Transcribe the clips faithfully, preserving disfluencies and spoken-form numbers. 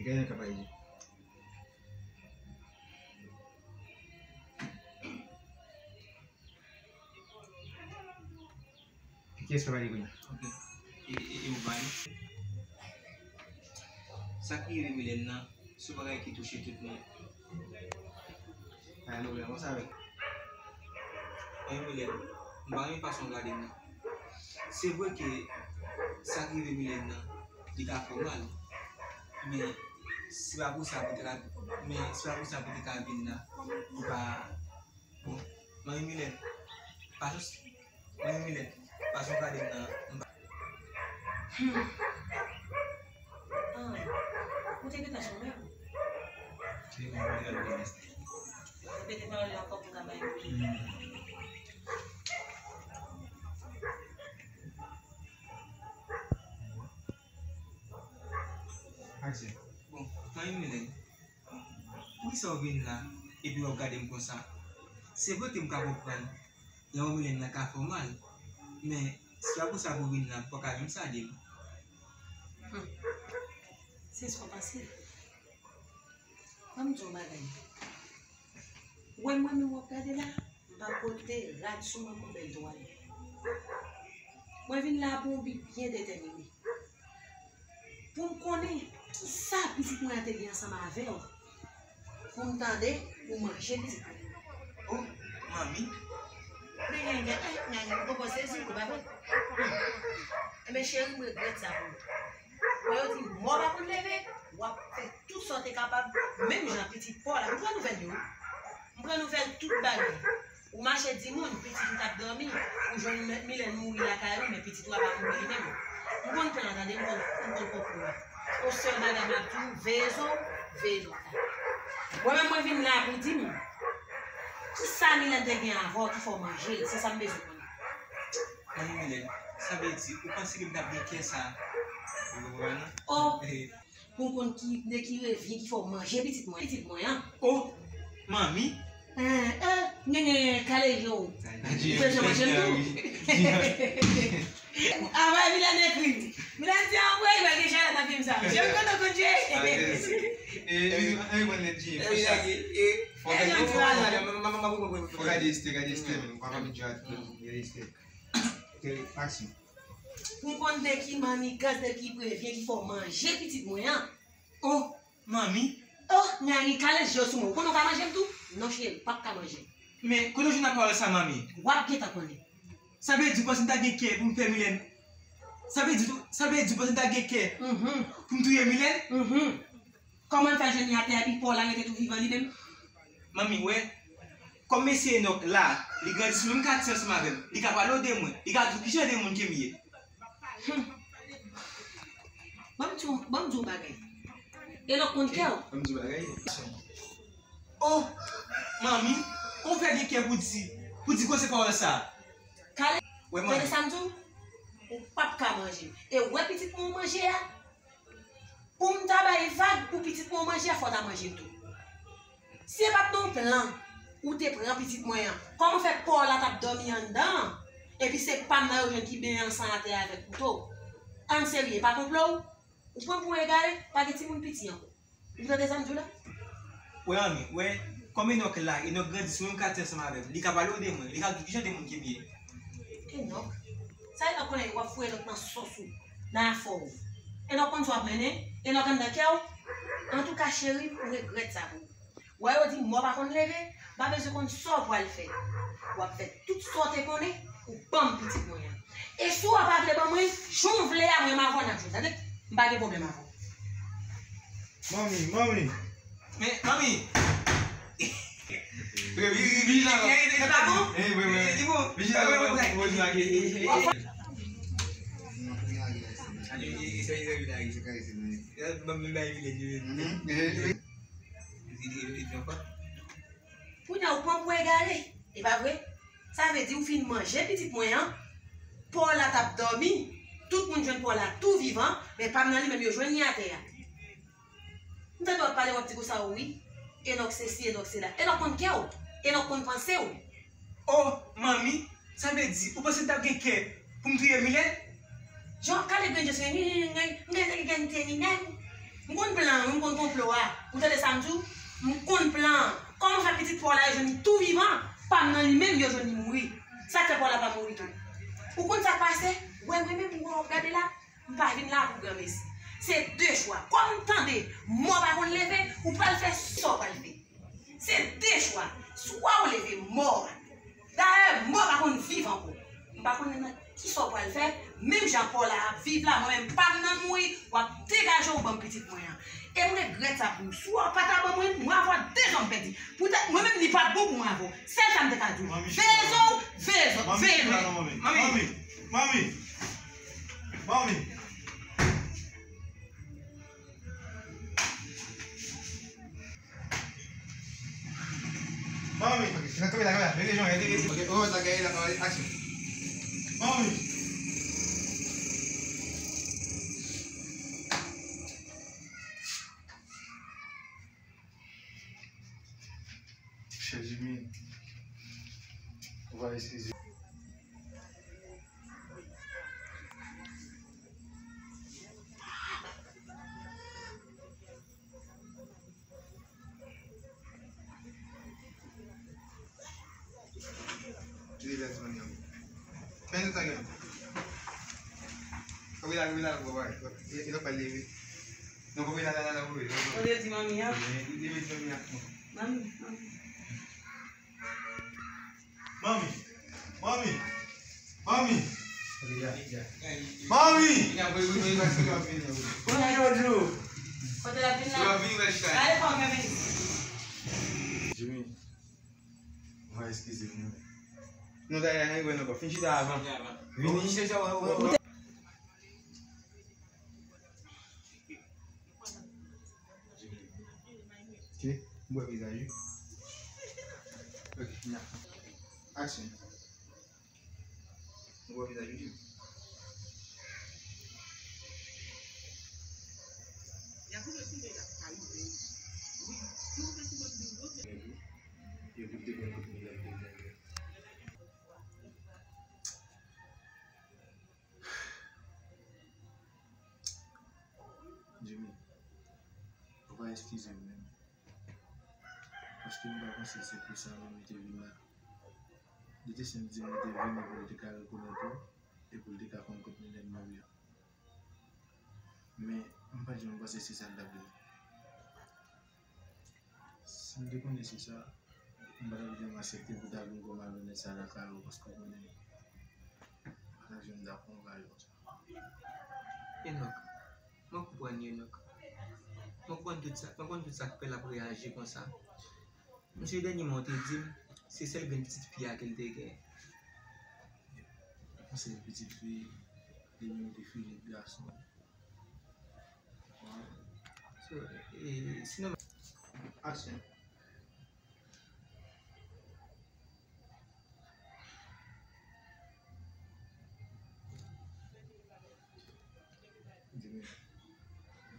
Gen yon k ap pale. Kiyès k ap pale kounye a? Ok. E, e, e ou pale. Sa k rive Milèn nan, se yon bagay ki touche tout moun. Ay, nou wè, konsa avèk. Mwen, Milèn, m pa renmen fason w gade m nan. Se vre ke sa k rive Milèn nan, li ka fè w mal. Men, se pa pou sa pou te ka, men se pa pou sa pou te ka vin la. Ou pa, bon, mwen, Milèn, pa jis Mwen, Milèn, fason w gade m nan, m pa. Hmm. Ah, ou te gentan sou menm. Repete pawòl yo ankò pou w ka bay m. Hmm. Aksyon. Bon, mwen, Milèn, poukisa w vin la epi w ap gade m konsa? Se vre ke m ka konprann lè w Milèn nan ka fè w mal, men si pa pou sa pou vin la, fò w ka menm salye m. Hmm. Se swa pase. Ban m di w yon bagay. Wè mwen menm w ap gade la, m pa pote rad sou mwen pou bèl twal. Mwen vin la pou yon bi byen detèmine. Pou m konnen kisa pitit mwen an te gen ansanm avè w. Pou m tande ou manje pitit mwen. Oh, manmi. Nyanyan, nyanyan, ou poko sezi, ou pa vre? Enben, cheri, m regrèt sa pou ou. Wè yo di, mò pa konn leve, w ap fè tout sa w te kapab, menm jan pitit pa w la. M pran nouvèl yo, wi. M pran nouvèl tout bagay. Ou mache di moun, pitit ou t ap dòmi, ou jwenn Milèn mouri lakay ou, men pitit ou a pa mouri li menm. M konn plan an, tande, m konn, m konn konplo a. O sèl bagay m ap di w, veye zo w, veye dòk la. Mwen menm, mwen vin la pou di m, kisa Milèn te gen avè w ki fè w manje l, se sa m bezwen konnen. Manmi Milèn, sa vle di, ou panse ke m t ap gen kè sa? Ou konprann? Oh! Pou m konn ki, de ki revyen ki fè w manje pitit mwen, pitit mwen an. Oh, manmi. Eh, eh, nene, kale je w. Ou bezwen manje m tou. Ava Milèn ekri. Milèn di anmwey, pa gen chalè nan fim sa. Je m kontan konn je. Fò gade Esther, gade Esther, men papa mi djat, gade Esther. Ok, aksyon. Pou m konn de ki mannigan, de ki prevyen ki fè w manje pitit mwen an. Oh, manmi. Oh, nyanyan, kale je w sou mwen. Ou konnen w ka manje m tou? Non, cheri, w p ap ka manje m. Men, kote w jwenn ak pawòl sa, manmi? W ap gentan konnen. Sa vle di w panse m ta gen kè pou m fè Milèn? Sa vle di, sa vle di w panse m ta gen kè pou m touye Milèn? Kòman l fè jwenn li atè a epi pa w la rete tou vivan li menm? Manmi, wè, kòm mesye Enòk la, li grandi sou menm katye ansanm avè m, li ka pale w de mwen, li ka di w ki jan de moun ke m ye. Hmm. Ban m di w, ban m di w bagay. Enòk konn kè w. Ban m di w bagay. Oh, manmi, kòman w fè gen kè pou di, pou di gwosè pawòl sa? Kale, tande sa m di w, ou p ap ka manje. E w wè pitit mwen w manje a? Pou m ta bay vag pou pitit mwen w manje a, fò w ta manje l tou. Si se pa t nan yon plan ou te pran pitit mwen an, kòman fè pa w la t ap dòmi anndan an, epi se pa m nan yo jwenn ki benyen san atè a avèk kouto? Ann serye, pa konplo w? Ou pran m pou egare, pa gen timoun piti ankò. Ou tande sa m di w la? Wè, manmi, wè, kòm Enòk la, Enòk grandi sou menm katye ansanm avè m, li ka pale w de mwen, li ka di w ki jan de moun ke m ye. Enòk? Sa Enòk konnen w ap foure Enòk nan sòs ou, nan afè w. Enòk konn sa w ap mennen? Enòk anndan kè w? Antouka, cheri, ou regrèt sa pou ou. Wè yo di mò pa konn leve, m pa bezwen konn sa w pral fè. W ap fè tout sa w te konnen, ou ban m pitit mwen an. E si w pa vle ban mwen, jan w vle a, mwen m avè w n ap jwe, tande? M pa gen pwoblèm avè w. Manmi, manmi. Men, manmi. Vijila, vijila, vijila. Kounye a ou pran pou egare, e pa vre? Sa vle di ou fin manje pitit mwen an, pa w la t ap dòmi, tout moun jwenn pa w la tou vivan, men pa m nan li menm yo jwenn li atè a. M tande w ap pale, w ap di konsa wi, Enòk sesi, Enòk sela. Enòk konn kè w, Enòk konn panse w. Oh, manmi, sa vle di ou panse m t ap gen kè pou m touye Milèn? Jan w ap kale grenn je sou mwen, mwen, mwen, mwen, mwen, mwen, mwen, M konn plan an, wi, m konn konplo a. Ou tande sa m di w? M konn plan an. Kòman fè pitit pa w la yo jwenn li tou vivan, pa m nan li menm, yo jwenn li mouri? Sa k fè pa w la pa mouri tou? Ou konn sa k pase? Wè, mwen menm, ou wè w ap gade la, m pa vin la pou granmesi. Se de chwa. Kòm m tande mò pa konn leve, ou pral fè sa w pral fè. Se de chwa. Swa w leve mò. Dayè, mò pa konn viv ankò. M pa konnen nan kisa w pral fè. Menm jan pa w la ap viv la, mwen menm pa m nan mouri, w ap degaje w ban m pitit mwen an. E m regrèt sa pou ou. Si w pa ta ban mwen, mwen avè w deja m pèdi. Poutèt mwen menm li pa t bon pou mwen avè w. Sèl sa m te ka di w. Veye zo w, veye zo, veye lwen. Manmi, manmi, manmi. Manmi. Ok, nan kanpe la, kanpe la. Leve, Jean, leve, leve. Ok, oh, sa gaye la, action. Manmi. Chè Jimmy, ou va eskize. Li lè ti manmi an. Fè nou sa gen. Kote la, kote la, bon, wè. Li, li pa leve. Non, kote la, la, la, la, kote. Kote di manmi an? Li, li, li, manmi an. Manmi, manmi. Manmi. Manmi. Manmi. Manmi. Kote la vin la? Kote la vin la? Jimmy, mwen eskize nou. Nou ta yon rive nan kò. Fin chita avan. Vini. Ok, m wè vizaj ou. Ok, nya. Action. M wè vizaj ou. Jimmy, ou va eskize m menm. Paske m pa panse se pou sa menm li te vin la. Li te senp di m li te vini pou li te ka rekonèt ou e pou li te ka konn kote nou te mouri an. Men, m pa t janm panse se sa l t ap vin. Si m te konnen se sa, m pa t ap janm aksepte pou ta vin kòm malonèt sa lakay ou, paske w konnen m pa t ap janm dakò yon bagay konsa. Enòk, mwen konprann Enòk. Mwen konprann tout sa, mwen konn tout sa k fè l ap reyaji konsa. Misye dènyèman w te di m, se sèl grenn pitit fi a ke l te gen. Yon sèl pitit fi, li menm te fini gason. So, e, sinon, action. Jimmy,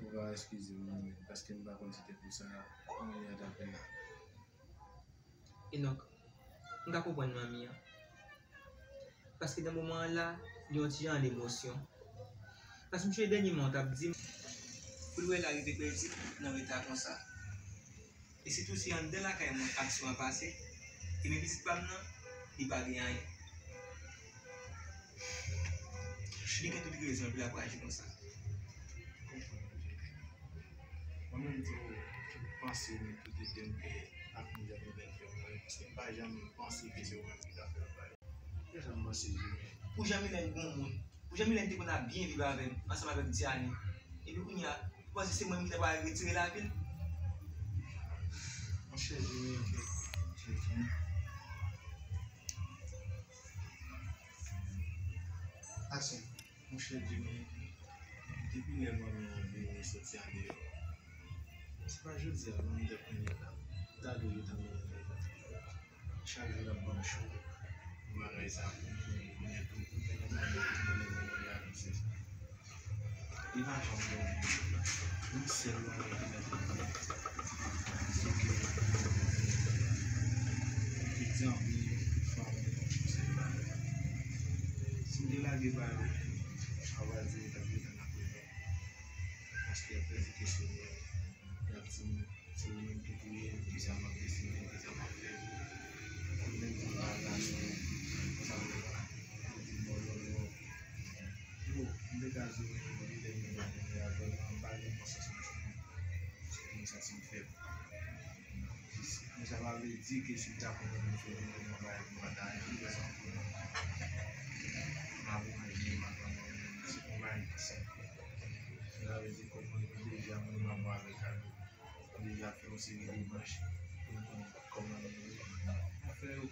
ou va eskize m, wi, paske m pa konn si te pou sa manmi an t ap vin la. Enòk, m ka konprann manmi an. Paske nan moman an la, li yon ti jan an emosyon. Paske misye dènyèman w t ap di m pou l wè l arive pèdi nan eta konsa. E sitou si anndan lakay mwen aksyon an pase, e men pitit pa m nan, li pa gen anyen. Li gen tout rezon pou l ap aji konsa. Mwen menm tou, tout panse m, tout ide m te ak moun Jamilène fè mwen, paske m pa janm panse ke se ou menm ki ta fè l. Kisa m panse Jimmy? Pou Jamilène gon moun. Pou Jamilène te konn ap byen viv avè m, ansanm avèk Diane. Epi kounye a, ou panse se mwen menm ki ta pral retire lavi l? Monchè Jimmy, ok. Ok. Aksyon. Monchè Jimmy, depi lè manmi an vini soti andeyò, se pa jodi a non, m t ap mennen l la. M ta dwe gentan mennen l la. Chak jou l ap ban m cho. Bagay sa pou m konnen tou, pou m konnen manman m, pou m konnen manman m la, se sa. Li pa janm dòmi. Yon sèl bagay ki mete m, se ke egzanp li, fanmi, se bagay. Si m te lage ba yo, sa vle di m t ap gentan nan prizon. Yon Ki ap poze kesyon yo, y ap di m, se ou menm ki pou ye, kisa m ap deside, kisa m ap fè. Ou menm pou pa gade, konsa m te ka di m, non, non, non. Yo, m te ka di w, men yo, li te vin gade m, ya, vrèman, m pa gen konsans nan tèt mwen. Paske m santi m fèb. Men sa pa vle di ke si m ta konnen m fèb, m pa ta aji, paske m ap wè m ap manje, m ap manje, se yon bagay ki senp. Sa vle di, kòm mwen menm deja, mwen m ap avèk Ado. Mwen deja fè yon seri de demach pou m konn kòman nou ye. Afè yo